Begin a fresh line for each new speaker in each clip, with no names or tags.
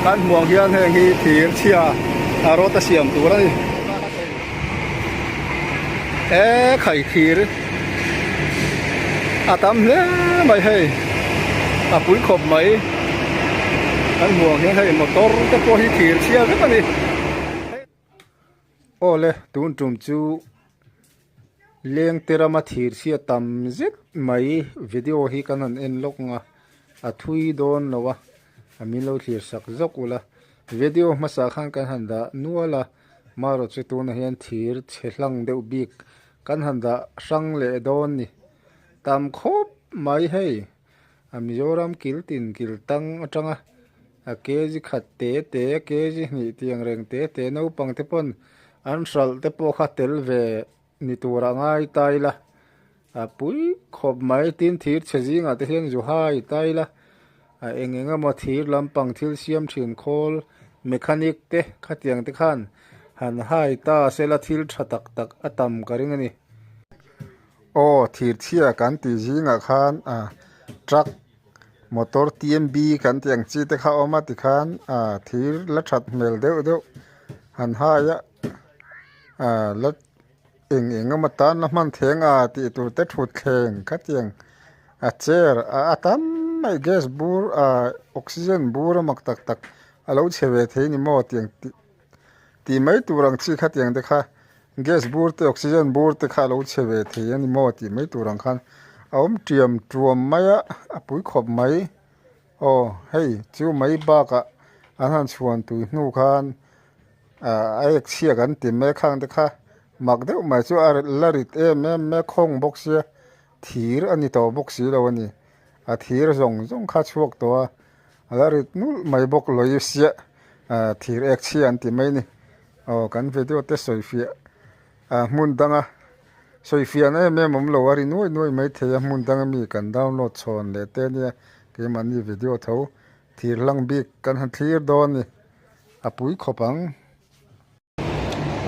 Kan hmuh ang hian heng hi thir chhia a rawt a siam tur a ni. E khai thir a tam hle mai hei a pui khawp mai. Kan hmuh ang hian hei motor te pawh hi thir chhia vek a ni.
Awle tun tum chu lengte rama thir chhia tam zet mai video hi kan han en lawk ang a a thui dawn lo a a min lo thlir sak zawk ula video hmasa khan kan han dah nual a marawh chu tunah hian thir chhe hlang deuh bik kan han dah hrang leh dawn ni tam khawp mai hei. A Mizoram kil tin kil tang atanga a kg khat te te kg hnih tiang reng te te naupang te pawn an hralh te pawh kha tel ve ni turah ngai ta ila a pui khawp mai tin thir chhe zingah te hian zu hai ta ila a eng eng emaw thir lampang thil siam thin khawl mechanic te khatiang te khan han hai ta sela thil tha tak tak a tam ka ring a ni. Aw thirchhia kan tih zingah khan ah truck motor T M B kan tih ang chi te kha a awm a tikhan ah thir la that hmel deuh deuh han hai a ah la eng eng emaw tan la hman theng a tih tur te thutthleng khatiang a chair a tam mai gas bur ah oxygen bur a mak tak tak a lo chhe ve thei ni maw tiang tih tih mai tur ang chi khatiang te kha. Gas bur te oxygen bur te kha a lo chhe ve thei a ni maw tih mai tur ang khan a awm tiam tuam mai a a pui khawp mai aw hei chu mai bakah an han chhuan tui hnu khan ah a ek chhiak an ti mek khang te kha mak deuh mai chu a la rit em em mai a khawng bawk sia thir a ni tawh bawk si lo a ni a thir zawng zawng kha a chhuak tawh a a la rit nulh mai bawk lawih sia ah thir ek chhia an ti mai a ni. Aw kan video te sawi fiah ah hmun danga sawi fiah na em em awm lo a ri nuai nuai mai thei a hmun danga mi kan download chhawn leh te ania keimahni video tho thir hlang bik kan han thlir dawn a ni a pui khawp ang.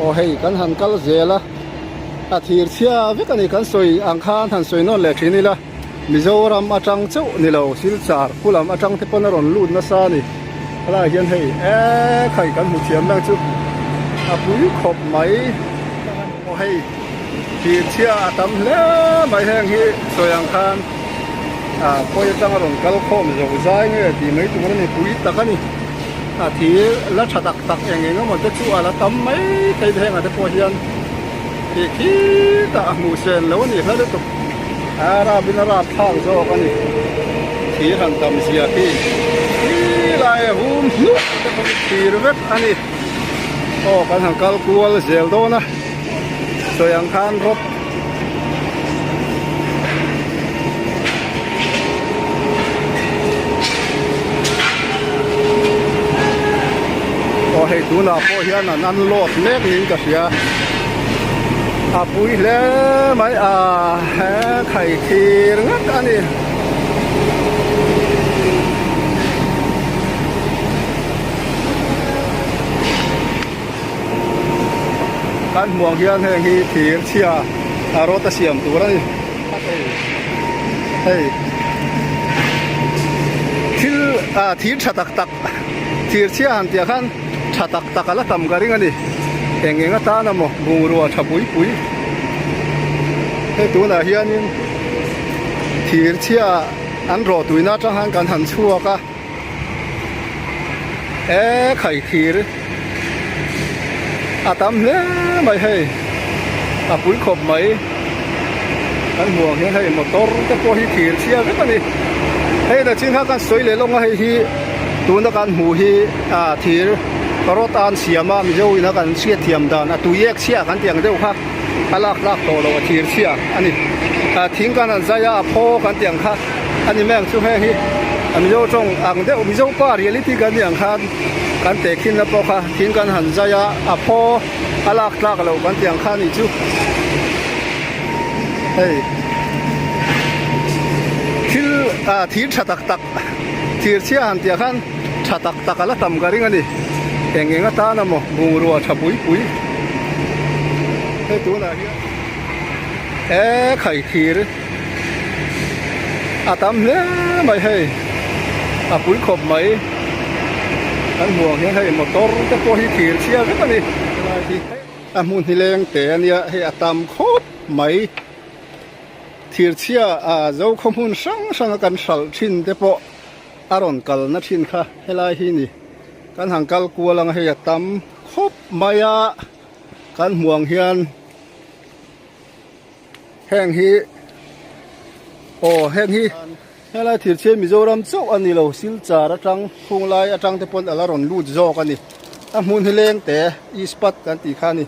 Aw hei kan han kal zel a a thir chhia vek a ni kan sawi ang khan han sawi nawn leh thin ila Mizoram atang chauh ni lo Silchar khu lam atang te pawn a rawn lut nasa a ni. Helaiah hian hei eee khai kan hmu thiam lang chu a pui khawp mai aw hei thir chhia a tam hle mai heng hi sawi ang khan ah khawi atanga rawn kal khawm zo zai nge tih mai tur a ni pui tak a ni a thir la tha tak tak eng eng emaw te chu a la tam mai thei te hengah te pawh hian tih khitah a hmuh sen lo a ni hla lutuk. A rap in a rap thlak zawk a ni. Thir han tam zia khi khi lai a vum hnuk te pawh hi thir vek a ni. Aw kan han kal kual zel dawn a sawi ang khan rawp Aw hei tunah pawh hian an unload mek niin ka hria. A pui hle mai a he khai thir ngat a ni. Kan hmuh ang hian heng hi thir chhia a rawt a siam tur a ni. Hei thil ah thir tha tak tak thir chhia han tih ah khan tha tak tak a la tam ka ring a ni eng eng atan emaw bungrua tha pui pui hei tunah hianin thir chhia an rawh tuina atang khan kan han chhuak a e khai thir a tam hle mai hei a pui khawp mai kan hmuh ang hian hei motor te pawh hi thir chhia vek a ni hei na chin kha kan sawi leh lawng a hei hi tuna kan hmuh hi ah thir rawt a an siam a mizo ina kan hriat thiam dan a tui ek chhia kan tih ang deuh kha a lak tlak tawh loh a thir chhia a ni ah thing kan han zai a a phaw kan tih ang kha a ni mai ang chu heng hi a mizo tawng ang deuh mizo pa reality kan tih ang khan kan tehkhin na pawh kha thing kan han zai a a phaw a lak tlak loh kan tih ang kha a nih chu hei thil ah thir tha tak tak thir chhia han tih ah khan tha tak tak a la tam ka ring a ni eng eng atan emaw bungrua tha pui pui hei tunah hian e khai thir a tam hle mai hei a pui khawp mai. Kan hmuh ang hian hei motor te pawh hi thir chhia vek a ni. Helai hi a hmun hi leng te a nia hei a tam khawp mai. Thir chhia ah Zokhaw hmun hrang hrang a kan hralh thin te pawh a rawn kal na thin kha helai hi ni. Kan han kal kual ang a hei a tam khawp mai a kan hmuh ang hian. Heng hi aw heng hi helai thirchhia Mizoram chauh a ni lo Silchar atang Khunglai atang te pawn a la rawn lut zawk a ni a hmun hi leng te Ispat kan tih kha a ni.